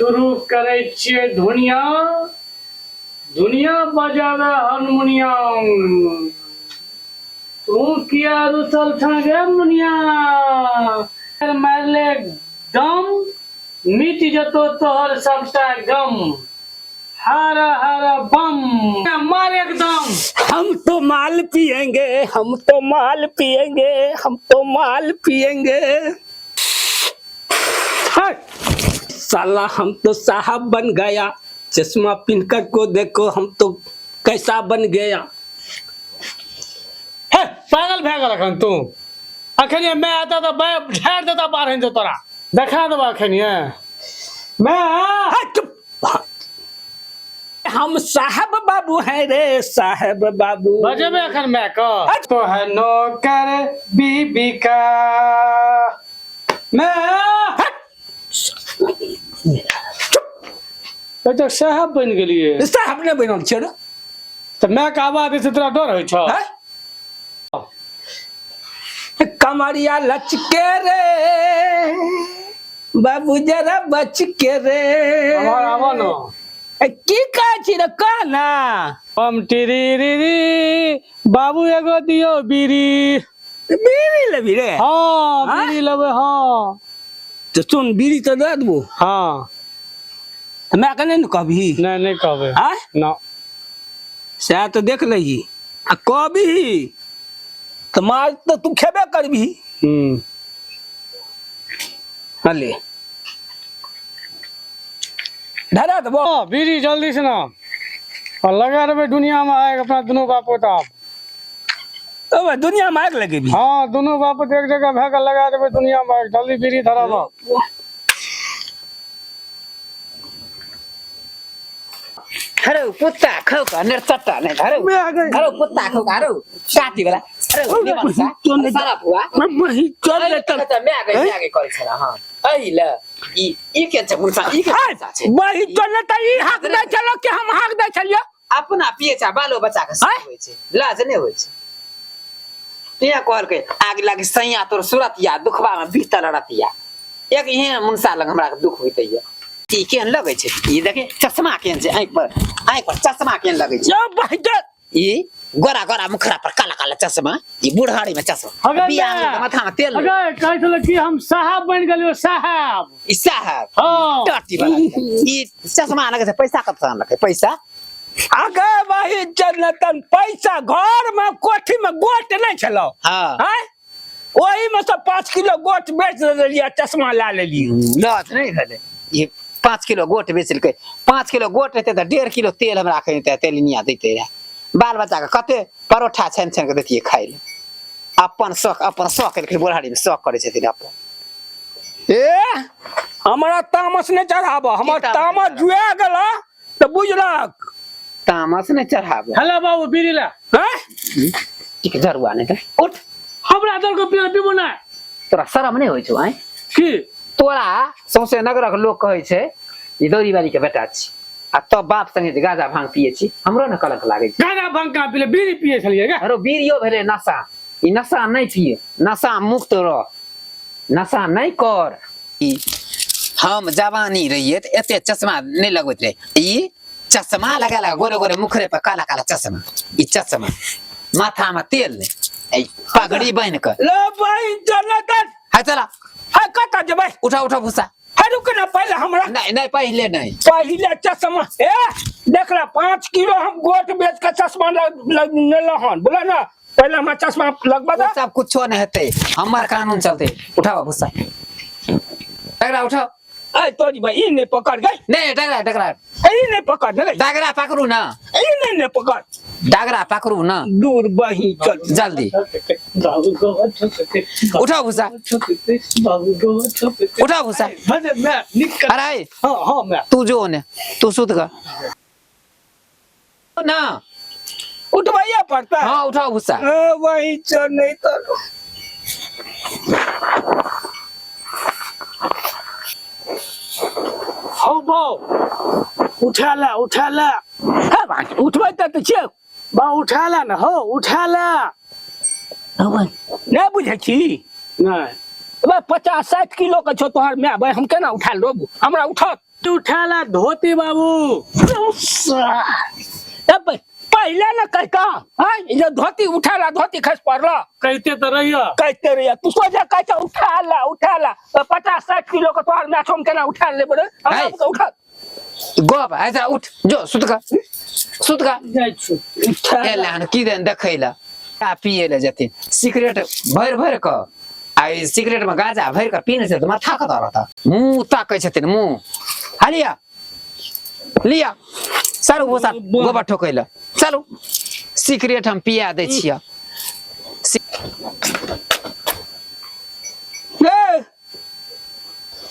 शुरू करै छियै धुनिया दुनिया बजावे हारमोनियम तू किया रुसल छा गे मुनिया मारले दम मिट जतो तोहर सबटा गम हर हर बम मार एकदम। हम तो माल पिएंगे, हम तो माल पिएंगे, हम तो माल पिएंगे। हट! साला हम तो साहब बन गया, चश्मा पहन कर को देखो हम तो कैसा बन गया। हे पागल भए गेल अखन तू। अखन ये मैं आता तो मैं ढेर देता बाहर जो तोरा देखा देबा अखन ये मैं। हट! चुप! हम साहब बाबू हैं रे साहब बाबू। बजेबे अखन मैं क तो है नौकर बीबी का मैं। हट! चुप तो साहब बन गेलिए। साहब ने बनल छै रे। तऽ मैं के आवाज से तोरा डर होइ छौ? हैं? कमरिया लचके रे बाबू जरा बच के रे। आबऽ आबऽ न। ए, की कहै छी रे, कह ना। हम टिरी री री बाबू एगो दियो बीड़ी। बीड़ी लेबी रे? हाँ। आँय? बीड़ी लेबै, हाँ। तऽ सुन, बीड़ी तऽ दऽ देबो। हाँ। हमरा के नहि ने कहबही? नहि, नहि कहबै। आँय? न। सएह तऽ देख लही आ कहबही तऽ मार तऽ तू खेबे करबही। हले धरा देबो। हाँ, बीड़ी जल्दी से ना आ लगा देबै दुनिया में आग अपना दुनू बाप पोता। ओ दुनिया में आगि लगेबी? हाँ, दुनू बाप एक जगह भए के लगा देबै दुनिया में आगि। जल्दी बीड़ी धराबऽ। हरौ कुत्ता खौ का नेर चट्टा नहीं हरौ हरौ कुत्ता खौ का हरौ काटी वाला हरौ निमन सा सारा बुआ। मही चल रे तर तर। त मैं गई करै छला हां एहि ल ई ई के छै मुनसा ई के मुनसा छै। वही चल रे त ई हक दै छलो कि हम हक दै छलियो? अपना पिए छै बालो बच्चा के आँय? होइ छै, लाज नहि होइ छै। तिया कहलकै आग लागी सैया तोर सुरतिया दुखबा में बीतल रतिया। एक इहे मुनसा लग हमरा के दुख होइते ये। ई केहन लगै छै ई देखे चश्मा केहन छै आँखि पर, आँखि पर चश्मा केहन लगै छै। यौ बहिजत। ई गोरा गोरा मुखरा पर काला काला चश्मा, ई बुढ़ारी में चश्मा। अगर बियाह में तऽ माथा में तेल नहि। अगर कहै छलै कि हम साहब बनि गेलियो साहब। ई साहब। हाँ। टाटी वाला ई चश्मा लगै छै। पैसा कतऽ आनलकै पैसा? आगे वही चल पैसा घर में कोठी में गोट नहीं छलो। हाँ। आँय? ओही में से 5 किलो गोट बेच देलियै, चश्मा ला लेलियै। लॉस नहीं भेलै। ई 5 किलो गोट बेचलकै, 5 किलो गोट हेतै तऽ 1.5 किलो तेल हमरा खरीदते तेलिनिया दैते रहए। बाल बच्चा के कते परोठा छानि छानि के दैतियै खाइ लए। अपन शौक, अपन शौक केलखिन, बुढ़ारी में शौक करै छथिन अपन। ए हमरा तामस नहि चढ़ाब, हमर की तामस तामस चढ़ाब? जुआ गेल तऽ बुझलक। तामस नहि चढ़ाब। हेलो बाबू, बीड़ी ला। हैं? ठीक जरुआ नहि तऽ उठ। हमरा दर को पियो पीबो ना। तोरा शरम नहि होइ छौ आँय? की? तोरा सौंसे नगरक लोक कहै छै ई दौरी बाली के बेटा छी आ तब बाप संगे जे गाजा भांग पिए छी, हमरो ने कलंक लागै छै। गाजा भांग कहाँ पीले, बीड़ी पिए छलियै गे। अरे बीड़ियो भेलै नशा। ई नशा नहि पिए, नशा मुक्त रह, नशा नहि कर। ई हम जवानी रहिए तऽ एते चश्मा नहि लगबैत रहे। ई चश्मा लगा लगा गोरे गोरे मुखरे पर काला काला चश्मा, ई चश्मा, माथा में तेल नहि, ई पगड़ी बान्हि कऽ। ले बहिन चल तऽ। है चला। है कतऽ जेबै? उठा उठा भूसा। है रुक ना, पहिले हमरा। नहीं नहीं, पहिले नहीं। पहिले चश्मा ए देख ला, 5 किलो हम गोट बेच के चश्मा लेलहुँ हन, बोला ना पहिले हमरा चश्मा लगबा दे। ओ सब कुछो नहीं हेतै, हमर कानून चलतै। उठाओ भूसा, डगरा उठाओ। ए तोरी भाई, ई नहीं पकड़ गई। नहीं डगरा, डगरा। ई नहीं पकड़ गई। डगरा पकड़ू ना। ई नहीं, नहीं पकड़। डगरा पकड़ू ना। दूर बही चल। जल्दी उठाओ भूसा, उठाओ भूसा। अरे हाँ हाँ मैं। तू जो ने तू सुत गा ना। उठवाइया पड़ता है। हाँ उठाओ भूसा। हाँ, वही चल नहीं तो। हौ बौ, उठा ला, उठा ला। हाँ, बात, उठबै तऽ छियौ। बा उठा ला ना, हौ उठा ला। नहि बुझै छी? नहीं। बे 50-60 किलो के छौ तोहर my, बे हम केना उठा लेबौ? हमरा उठत। उठाला धोती बाबू। तब पहिले न कहता हाँ ये धोती उठाला, धोती खस पड़ला। कहते तो रहियो। कहते रहियो तू सोझा कहता उठाला उठाला, 50-60 किलो के तोहर मैच हम केना उठा लेबे रे? हम है। के उठा गप ऐसा उठ जो सुत का सुत का। जाइ छी। उठा एले हन की देन देखै ला आ पिए ले जथिन सिगरेट भरि भरि क आ ई सिगरेट में गांजा भरि क पीने छै त माथा कतऽ रहता, मुंह ताकै छथिन मुंह। हालिया लिया सारू भूसा गोबर ठोकै ला चलू, सिगरेट हम पिया दै छियै। ए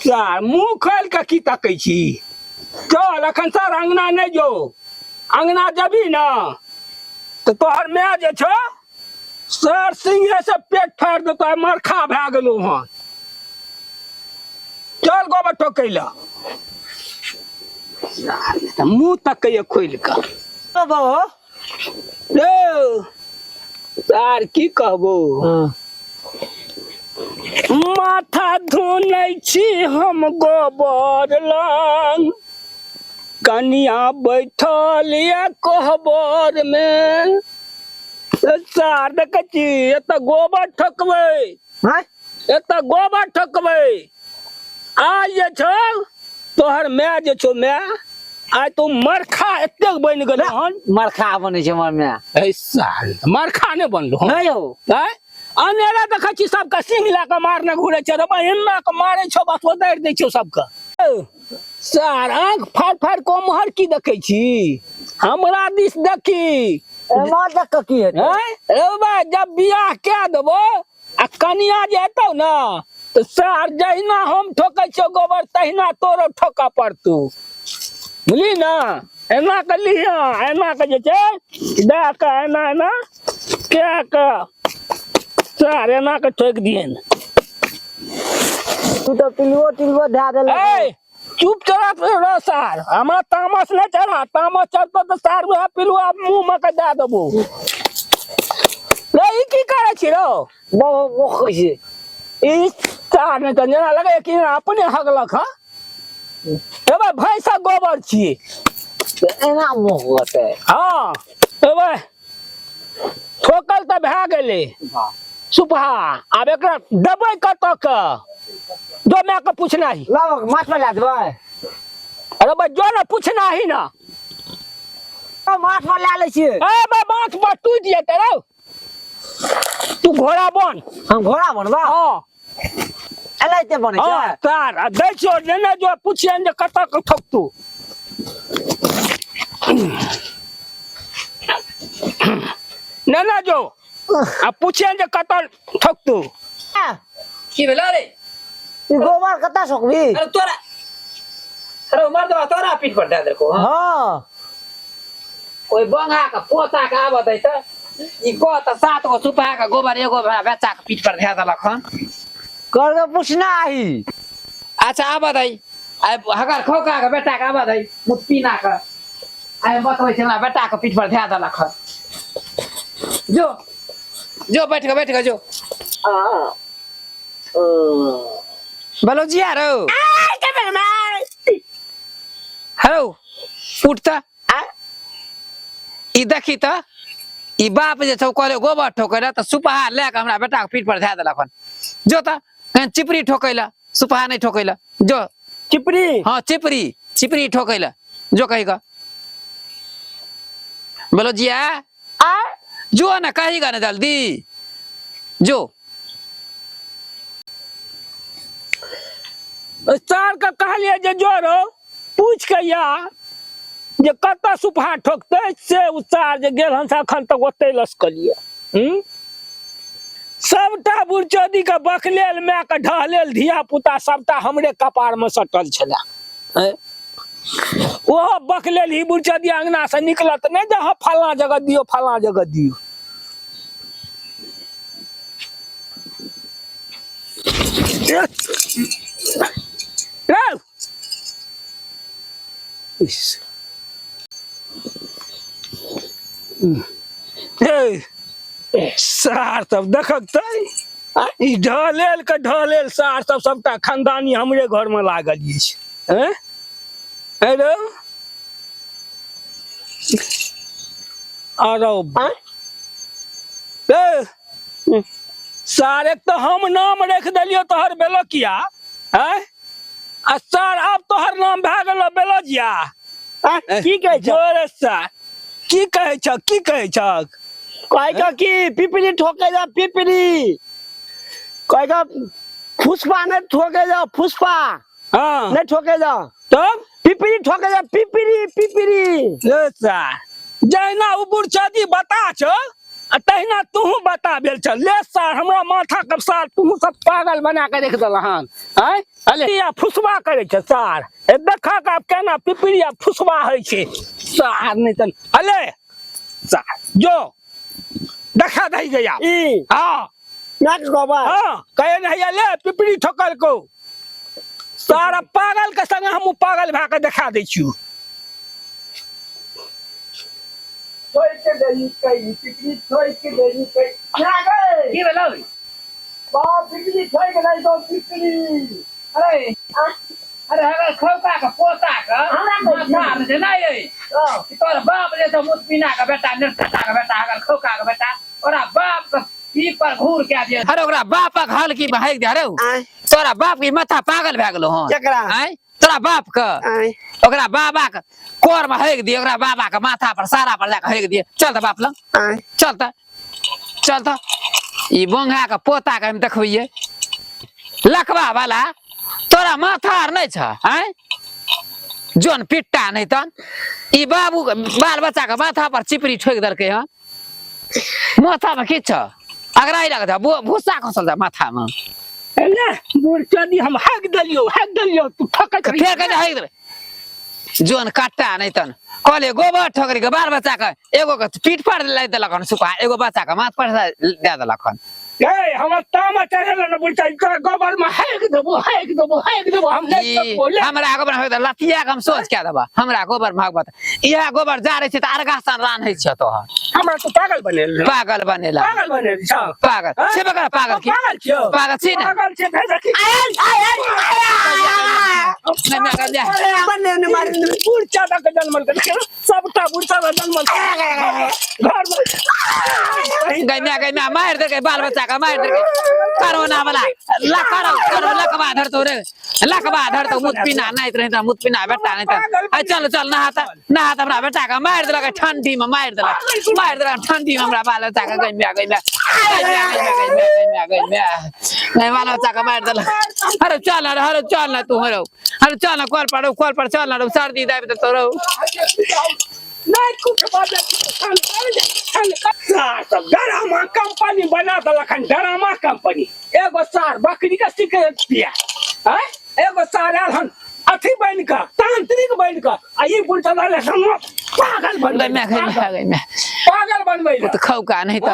सर मुंह खोल के की तकै छी? चल अखन सर अंगना नहि जो, अंगना जबी ना तऽ तोहर माय जे छौ सर सिंहे से पेट फाड़ि देतौ, मरखा भए गेलौ हन। चल गोबर ठोकै लए। मुंह तकैया खोलि कऽ। बाबा रे सर की कहबो, माथा धुनै छी हम गोबर लंग, कनिया बैठल ये कोहबर में। सार देखै छी एतऽ गोबर ठोकबै, एतऽ गोबर ठोकबै। आइ जे छौ तोहर माय जे छौ माय, आइ तू मरखा एतेक बनि गेल हन। मरखा बनै छै हमर माय। ए साल मरखा नहि बनलो हन। नहि यौ। आँय? अनेरा देखै छी सबके सिंग लए कऽ मारने घुरै छै रे, एना कऽ मारै छौ बस उतारि दै छौ सबके। सार आँख फाड़ि फाड़ि कऽ ओम्हर की देखै छी? हमरा दिस देखी। एम्हर देख कऽ की हेतै? आँय? रौ बा, जब बियाह कए देबो आ कनिया जे एतौ ने तऽ सार जहिना हम ठोकै छियौ गोबर तहिना तोरो ठोकऽ पड़तौ, बुझली ने? एना कऽ लिह, एना कऽ जे छै दए कऽ एना एना कए कऽ सार एना कऽ ठोकि दिहन। तू तऽ पिलुओ टिलुओ धए देलक। ए चुप चढ़ा रह सार, हमरा तामस नहि चढ़ा, तामस चढ़तो तऽ सार वएह पिलुआ मुँह मे कऽ दए देबो। रे ई की करै छी रौ? बहुत मोख छै ई सार नहि तऽ जेना लगैए कि अपने हगलक हँ। ए भाई भैंसा गोबर छी एना मुँह होतै। हँ ए भाई ठोकल तऽ भए गेलै सुपहा, आब एकरा देबै कतऽ के? जो माय के पूछना ही। लाओ माथ पर ला देबै। अरे भाई जो ना पूछना ही ना। माथ पर ला लै छियै। ए भाई माथ पर टूटि जेतै रौ, तू घोड़ा बन। हम घोड़ा बनबा? हाँ। एनाहिते बनै छै? हाँ, तार आ दै छियौ लेने जो, पूछियनि जे कतऽ के ठोकतू। नेने जो आ पूछियनि जे कतऽ ठोकतू। की भेलै रे? ई गोबर कतऽ ठोकबी? अरे तोरा, अरे मर्दवा तोरा पीठ पर दए देलकौ। हाँ। हाँ। ओहि बंगा के पोता के आबऽ दै तऽ ई कह तऽ 7 गो सुपहा के गोबर एगो हमरा बच्चा के पीठ पर धए देलक हन। कर के पूछना आही। अच्छा आबऽ दै, आइ हगर खौका के बेटा के आबऽ दै मुतपीना के, आइ बतबै छै हमरा बेटा के पीठ पर धए देलक हन। जो जो बैठ के, बैठ के जो। बोलो जिया रो। हेलो उठ तऽ ई देखी तऽ ई बाप जे छौ कहले गोबर ठोकै लए तऽ सुपहा लए कऽ हमरा बेटा के पीठ पर धए देलक हन। जो तऽ कहीं चिपरी ठोकै लए, सुपहा नहि ठोकै लए जो। चिपरी? हाँ चिपरी, चिपरी ठोकै लए जो कही कऽ। बोलो जिया आ जो ना कही गा ना जल्दी जो। सर के कहलिए जे जोरो पूछ के या जे कतऽ सुपहा ठोकतै, से उ सार जे गेल हन से अखन तक ओतै लसकलिए। सबटा बुरचोदी के बकलेल माय के ढहलेल धिया पुता सबटा हमरे कपार में सटल छलै। ओहो बकलेल ही बुरचोदी अंगना से निकलत नहीं जे हाँ फलां जगह दियो फलां जगह दियो। रौ। इस। ए, सार सब देखक तै ई ढहलेल के ढहलेल सार सब सबटा खानदानी हमरे घर में लागल अछि। हैं? हेलो अरे आँय? ए सार एक तो हम नाम रख देलियो तोहर बेलोकिया हैं आ सार आब तोहर नाम भए गेलो बेलोजिया। आँय, की कहै छौ? जोरे सार की कहै छ, की कहै छ? कहै छौ कि पिपरी ठोकै जा पिपरी, कहै छौ फुसपा नहि ठोकै जा, फुसपा हाँ नहि ठोकै जा, तब पिपरी ठोकै जा, पिपरी पिपरी। ले सार जहिना ओ बुढ़चदी बता छौ आ तहिना तूहू बता भेल छ। ले सार हमरा माथा के सार तूहू सब पागल बना के रख देल हन। आँय अले या फुसबा करे छ सार, ए देखा के आब केना पिपरी आ फुसबा होइ छै सार। नहीं तन अले सार जो देखा दही गया। ई हाँ मैं के गोबर हाँ कहे नहीं ले पिपरी ठोकल को सारा पागल के संग हम पागल भए के देखा दै छियौ। ठोक देली कई पिपरी, ठोक देली कई ना गए। की भेलौ? बाप पिपरी ठोक देली तो पिपरी। अरे अरे अगर खौका के पोता के हमरा कहै छी। माथा में जे नहि अइ हाँ। कि तोर बाप जे छौ मुतपिना के बेटा, निरसटा के बेटा, अगर खौका के बेटा ओकरा बाप के पीठ पर घूर के दे। अरे ओकरा बापक हल की भागि दे। अरे आँय। तोरा बाप के माथा पागल भए गेलो हन। केकरा? आँय तोरा बाप के। आँय। ओकरा बाबा के कोर में हेक दिए, ओकरा बाबा के माथा पर सारा पर जाके हेक दिए। चल त बाप लग। आँय। चल त, चल त। ई बोंगा के पोता के हम देखबियै लकवा वाला तोरा माथा आर नहि छ। आँय जोन पिट्टा नहि तन ई बाबू के बाल बच्चा के माथा पर चिपरी ठोकि देलकै हन। माथा में की छ अगराई लगत है, भूसा खसल जा माथा में। ले बुढ़चदी हम हाक देलियो, हाक देलियो तू ठकैत रही। फेर कहै हाक देबै जोन कट्टा नहीं तन कहलिए गोबर ठोकरी के बाल बच्चा के एगो के पीठ पर लाई देलक हन सुपा, एगो बच्चा के माथ पर दे देलक हन। ए हमर तामा चढ़ल न बुढ़चा, तोरा गोबर में हाक देबो, हाक देबो, हाक देबो, हम नहीं ई, सकबो, ले। हमरा गोबर में हाक लतिया के हम सोच के देबा, हमरा गोबर में हाक इएह गोबर जा रहे छै त अरगा सन रान्है छ तोहर। हमरा तो पागल बनेल। पागल बनेला। पागल बनेल छ। पागल। हाँ? छेबे कर पागल की? पागल छियौ। पागल छी ने? पागल छै, भेज रखी। नहीं, मैं कर दिया। बने ने मारे ने। बुढ़चा दा के जन्मल के देखियौ, सबटा बुढ़चा दा जन्मल घर में। गई मैं, गई मैं, मार दे बाल बच्चा का मार दे। कोरोना वाला लकड़ो करो लकवा धरतो रे, लकवा धरतो मुत पीना नहीं रहे त मुत पीना बेटा नहीं त। आ चल चल नहाता नहाता हमरा बेटा का मार देलक ठंडी में, मार देलक, मार देलक ठंडी में हमरा बाल बच्चा का। गई मैं, गई मैं, गई मैं, गई मैं, गई मैं, गई मैं, नहीं बाल बच्चा का मार देलक। अरे चल अरे, अरे चल ना तू, अरे अरे चल ना कल पर, कल पर चल ना, सर्दी दाबि देतौ रौ। नहीं कुछ बाजे सार सब डरामा कंपनी बना देलक हन, डरामा कंपनी। एगो सार बकरी के सिगरेट पिया, हैं? एगो सार आयल हन अथी बन के, तांत्रिक बन के, आ ई बुढ़ चला ले पागल बन गई मैं, गई मैं, गई मैं पागल बनबै तो खौका नहीं त